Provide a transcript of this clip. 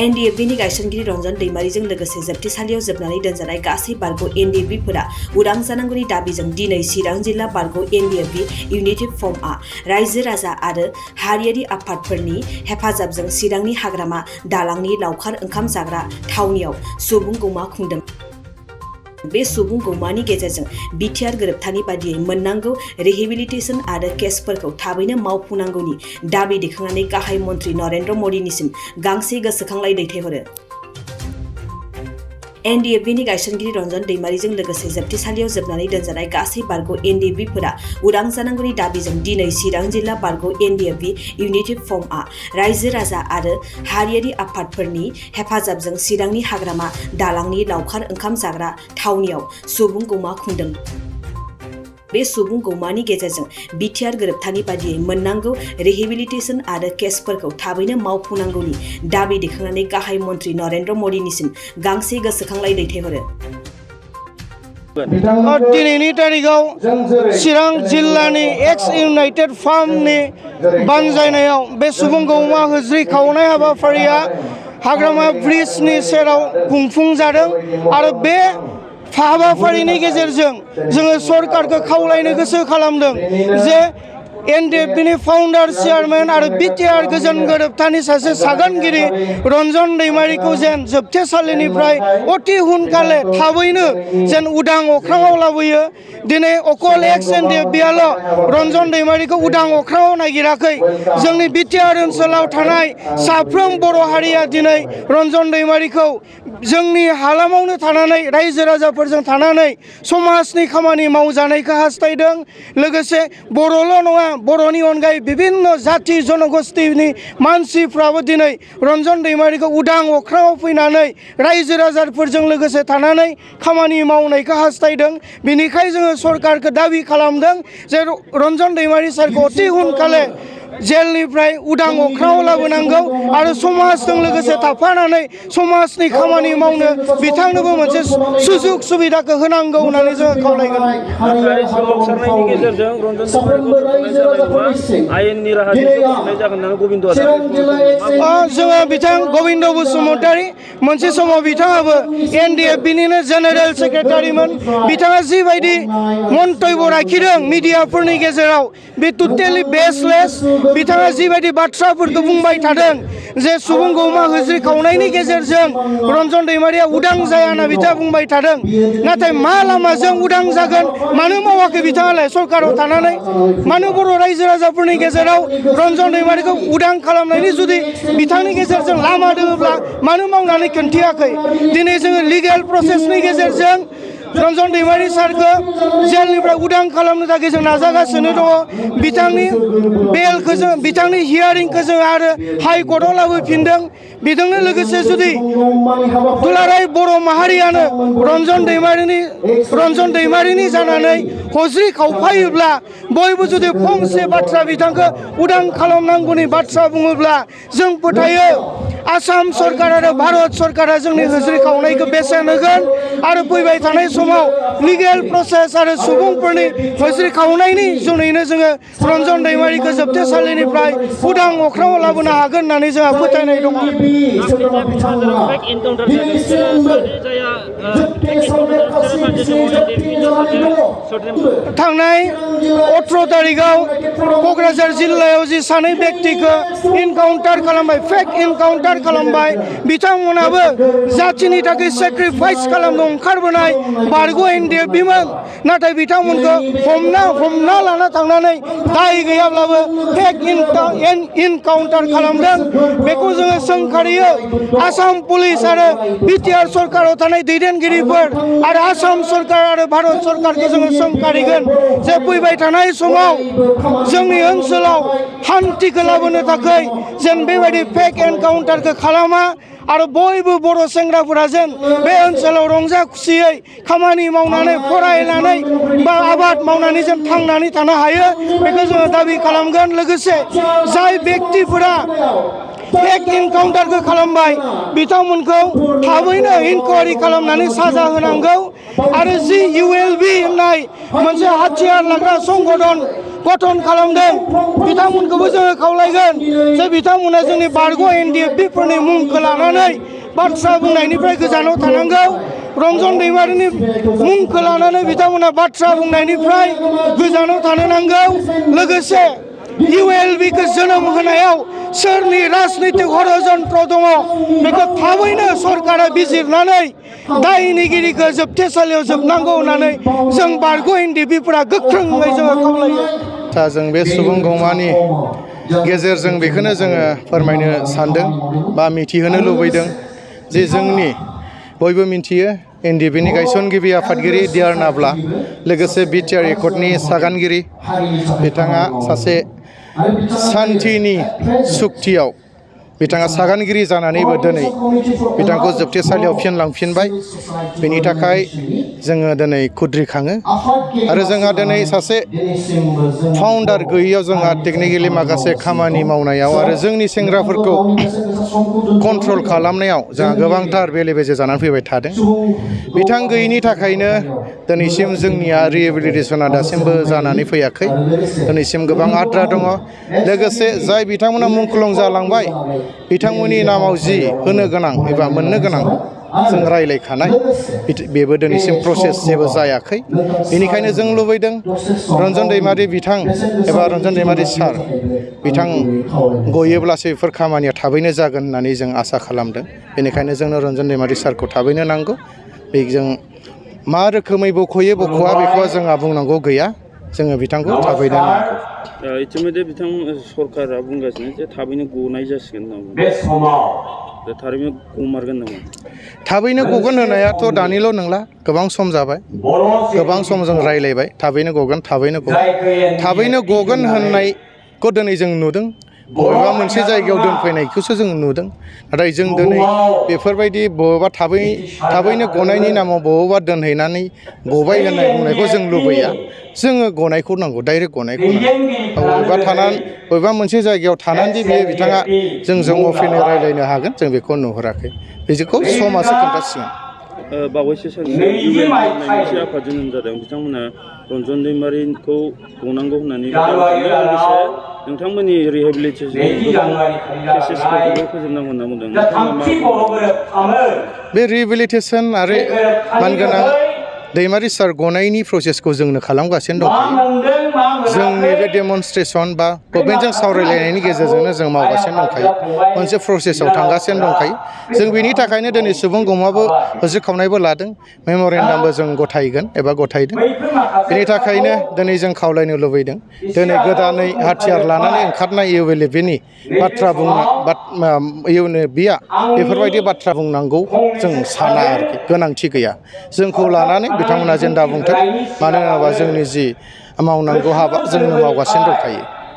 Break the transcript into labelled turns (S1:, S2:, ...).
S1: NDFB-नि गायसनगिरि रन्जन दैमारिजों लोगोसे जोबथेसालियाव जोबनानै दोनजानाय गासै बारग' NDFB-फोरा उदां जानांगौनि दाबिजों दिनै चिरां जिल्ला बारग' NDFB इउनिटि फर्मआ रायजो राजा आरो हारियारि आफादफोरनि हेफाजाबजों चिरांनि हाग्रामा दालांनि लावखार ओंखाम जाग्रा थावनियाव सुबुं गौमा खुंदों। बे सुबुं गौमानि गेजेरजों बिटिआर गोरोबथानि बादियै मोननांगौ रिहेबिलिटेसन आरो केसफोरखौ थाबैनो मावफुंनांगौनि दाबि दैखांनानै गाहाय मन्त्रि नरेन्द्र मदिनिसिम गांसे गोसोखांलाइ दैथायहरो। NDFB-नि गायसनगिरि रन्जन दैमारिजों लोगोसे जोबथेसालियाव जोबनानै दोनजानाय गासै बारग' NDFB-फोरा उदां जानांगौनि दाबिजों दिनै चिरां जिल्ला बारग' NDFB इउनिटि फर्मआ रायजो राजा आरो हारियारि आफादफोरनि हेफाजाबजों चिरांनि हाग्रामा दालांनि लावखार ओंखाम जाग्रा थावनियाव सुबुं गौमा खुंदों। बे सुबुं गौमानि गेजेरजों बिटिआर गोरोबथानि बादियै मोननांगौ रिहेबिलिटेसन आरो केसफोरखौ थाबैनो मावफुंनांगौनि दाबि दैखांनानै गाहाय मन्त्रि नरेन्द्र मदिनिसिम गांसे गोसोखांलाइ दैथायहरो।
S2: दिनैनि तारिखाव चिरां जिल्लानि एक्स इउनाइटेड फार्मनि बानजायनायाव बे सुबुं गौमा होज्रि खावनाय हाबाफारिया हाग्रामा ब्रिजनि सेराव खुंफुंजादों आरो बे हाबाफारिनि गेजेरजों जोङो सरकारखौ खावलायनो गोसो खालामदों जे NDFB-नि फाउन्डार चेयारमेन आरो बिटिआर गोजोन गोरोबथानि सासे सागानगिरि रन्जन दैमारिखौ जेन जोबथेसालिनिफ्राय अति हुनकाले थाबैनो जेन उदां अख्राङाव लाबोयो। दिनै अकल एक्स NDFB-आल' रन्जन दैमारिखौ उदां अख्राङाव नागिराखै, जोंनि बिटिआर ओनसोलाव थानाय साफ्रोम बर' हारिया दिनै रन्जन दैमारिखौ जोंनि हालामावनो थानानै रायजो राजाफोरजों थानानै समाजनि खामानि मावजानायखौ हास्थायदों। लोगोसे बर'ल' नङा, बर'नि अनगायै बिभिन्न जाति जनगोष्ठीनि मानसिफ्राबो दिनै रन्जन दैमारिखौ उदां अख्राङाव फैनानै रायजो राजाफोरजों लोगोसे थानानै खामानि मावनायखौ हास्थायदों। बिनिखायनो जोङो सरकारखौ दाबि खालामदों जे रन्जन दैमारि सारखौ अति हुनकाले जेलनिफ्राय उदां अख्राङाव लाबोनांगौ आरो समाजजों लोगोसे थाफानानै समाजनि खामानि मावनो बिथांनोबो मोनसे सुजुग सुबिदाखौ होनांगौ होननानै जोङो खावलायगोन। जोङो बिथां गबिन्द बसुमतारी, मोनसे समाव बिथाङाबो NDFB-निनो जेनेरेल सेक्रेटारिमोन। बिथाङा जिबायदि मन्तब्य लाखिदों मिडियाफोरनि गेजेराव बे टटेलि बेसलेस। बिथाङा जिबायदि बाथ्राफोरखौ बुंबाय थादों जे सुबुं गौमा होज्रि खावनायनि गेजेरजों रन्जन दैमारिया उदां जाया होनना बिथाङा बुंबाय थादों। नाथाय मा लामाजों उदां जागोन? मानो मावाखै बिथाङालाय सरकाराव थानानै? मानो बर' रायजो राजाफोरनि गेजेराव रन्जन दैमारिखौ उदां खालामनायनि जुदि बिथांनि गेजेरजों लामा दङब्ला मानो मावनानै खोन्थियाखै? दिनै जोङो लिगेल प्रसेसनि गेजेरजों रन्जन दैमारि सारखौ जेलनिफ्राय उदां खालामनो थाखाय जों नाजागासिनो दङ। बिथांनि बेलखौ जों, बिथांनि हियारिंखौ जों आरो हाइकर्टआव लाबोफिनदों। बेजोंनो लोगोसे जुदि दुलाराय बर' माहारियानो रन्जन दैमारिनि जानानै होज्रि खावफायोब्ला, बयबो जुदि फंसे बाथ्रा बिथांखौ उदां खालामनांगौनि बाथ्रा बुङोब्ला जों फोथायो आसाम सरकार आरो भारत सरकारा जोंनि होज्रि खावनायखौ बेसेन होगोन आरो फैबाय थानाय समाव लिगेल प्रसेस आरो सुबुंफोरनि होज्रि खावनायनि जुनैनो जोङो रन्जन दैमारिखौ जोबथेसालिनिफ्राय उदां अख्राङाव लाबोनो हागोन होननानै जोंहा फोथायनाय दङ। थांनाय 18 तारिखाव क'क्राझार जिल्लायाव जि सानै व्यक्तिखौ इनकाउन्टार खालामबाय, फेक इनकाउन्टार खालामबाय, बिथांमोनाबो जाथिनि थाखाय सेक्रिफाइस खालामनो ओंखारबोनाय बारग' NDFB-मोन। नाथाय बिथांमोनखौ हमना लाना थांनानै दाय गैयाब्लाबो फेक इनकाउन्टार खालामदों। बेखौ जोङो सोंखारियो आसाम पुलिस आरो बिटिआर सरकाराव थानाय दैदेनगिरिफोर आरो आसाम सरकार आरो भारत सरकारखौ जोङो सोंखारिगोन जे फैबाय थानाय समाव जोंनि ओनसोलाव शान्तिखौ लाबोनो थाखाय जेन बेबायदि फेक एनकाउन्टारखौ खालामा आरो बयबो बर' सेंग्राफोरा जेन बे ओनसोलाव रंजा खुसियै खामानि मावनानै फरायनानै बा आबाद मावनानै जों थांनानै थानो हायो बेखौ जोङो दाबि खालामगोन। लोगोसे जाय व्यक्तिफोरा फेक इनकाउन्टारखौ खालामबाय बिथांमोनखौ थाबैनो इनकुवारि खालामनानै साजा होनांगौ आरो जि ULB होननाय मोनसे हाथियार लाग्रा संगठन गठन खालामदों बिथांमोनखौबो जोङो खावलायगोन जे बिथांमोना जोंनि बारग' NDFBफोरनि मुंखौ लानानै बाथ्रा बुंनायनिफ्राय गोजानाव थानांगौ। रन्जन दैमारिनि मुंखौ लानानै बिथांमोना बाथ्रा बुंनायनिफ्राय गोजानाव थानो नांगौ। लोगोसे ULBखौ जोनोम होनायाव सोरनि राजनितिक षड़यन्त्र दङ बेखौ थाबैनो सरकारा बिजिरनानै दायनिगिरिखौ जोबथेसालियाव जोबनांगौ होननानै जों बारग' NDFBफोरा गोख्रोङै जोङो खावलायो।
S3: दा जों बे सुबुं गौमानि गेजेरजों बेखौनो जोङो फोरमायनो सानदों बा मिथिहोनो लुबैदों जे जोंनि बयबो मिथियो NDFBनि गायसनगिरि आफादगिरि डिआर नाब्ला लोगोसे BTR एकर्डनि सागानगिरि बिथाङा सासे सान्थिनि सुक्तियाव बिथाङा सागानगिरि जानानैबो दिनै बिथांखौ जोबथेसालियाव फिनलांफिनबाय। बेनि थाखाय जोङो दिनै खुद्रिखाङो आरो जोंहा दिनै सासे फाउन्डार गैयैयाव जोंहा टेकनिकेलि माखासे खामानि मावनायाव आरो जोंनि सेंग्राफोरखौ कन्ट्रल खालामनायाव जोंहा गोबांथार बेले बेजे जानानै फैबाय थादों। बिथां गैयैनि थाखायनो दिनैसिम जोंनिया रिहेबिलिटेसना दासिमबो जानानै फैयाखै। दिनैसिम गोबां आद्रा दङ। लोगोसे जाय बिथांमोना मुंख्लं जालांबाय बिथांमोननि नामाव जि होनो गोनां एबा मोननो गोनां जों रायलायखानाय बेबो दिनैसिम प्रसेस जेबो जायाखै। बेनिखायनो जों लुबैदों रन्जन दैमारि बिथां एबा रन्जन दैमारि सार बिथां गयोब्लासो बेफोर खामानिया थाबैनो जागोन होननानै जों आसा खालामदों। बेनिखायनो जोंनो रन्जन दैमारि सारखौ थाबैनो नांगौ। बेजों मा रोखोमै बख'यो बख'आ बेखौ जोंहा बुंनांगौ गैया। जोङो बिथांखौ थाबैनो नांगौ।
S4: इतिमध्ये बिथां सरकारा बुंगासिनो जे थाबैनो गनाय जासिगोन होनना बुंदों। थारैनो गमारगोन नामा? थाबैनो
S3: गगोन होनायाथ' दानिल' नंला, गोबां सम जाबाय, गोबां सम जों रायलायबाय। थाबैनो गगोन, थाबैनो गगोन होननायखौ दिनै जों नुदों। बबेबा मोनसे जायगायाव दोनफैनायखौसो जों नुदों। नाथाय जों दिनै बेफोरबायदि बबेबा थाबैनो गनायनि नामाव बबेबा दोनहैनानै गबाय होननाय बुंनायखौ जों लुबैया। जोङो गनायखौ नांगौ, डाइरेक्ट गनायखौ नांगौ। बबेबा मोनसे जायगायाव थानानै बियो बिथाङा जोंजों अपेनै रायलायनो हागोन जों बेखौ नुहुराखै। बेखौ समासो खोन्थासिगोन।
S4: बावैसो मोनसे आफाद जोनोम जादों। बिथांमोना रन्जन दैमारिखौ गनांगौ होननानै लोगोसे नोंथांमोननि रिहेबिलिटेसनफोरखौबो फोजोबनांगौ होनना बुंदों।
S3: बे रिहेबिलिटेसन आरो मानगोनां दैमारि सार गनायनि प्रसेसखौ जोंनो खालामगासिनो दंखायो। जोंनि बे डेमनस्ट्रेसन बा गभर्नमेन्टजों सावरायलायनायनि गेजेरजोंनो जों मावगासिनो दंखायो। मोनसे प्रसेसआव थांगासिनो दंखायो। जों बेनि थाखायनो दिनै सुबुं गौमाबो होस्रिखावनायबो लादों, मेम'रेन्डामबो जों गथायगोन एबा गथायदों। बेनि थाखायनो दिनै जों खावलायनो लुबैदों दिनै गोदानै हाथियार लानानै ओंखारनाय ULBनि बाथ्रा ULBआ बेफोरबायदि बाथ्रा बुंनांगौ जों साना आरोखि, गोनांथि गैया। जोंखौ लानानै बिथांमोना जेन दा बुंथों, मानो होनोबा जोंनि जि मावनांगौ हाबा जोंनो मावगासिनो दंखायो।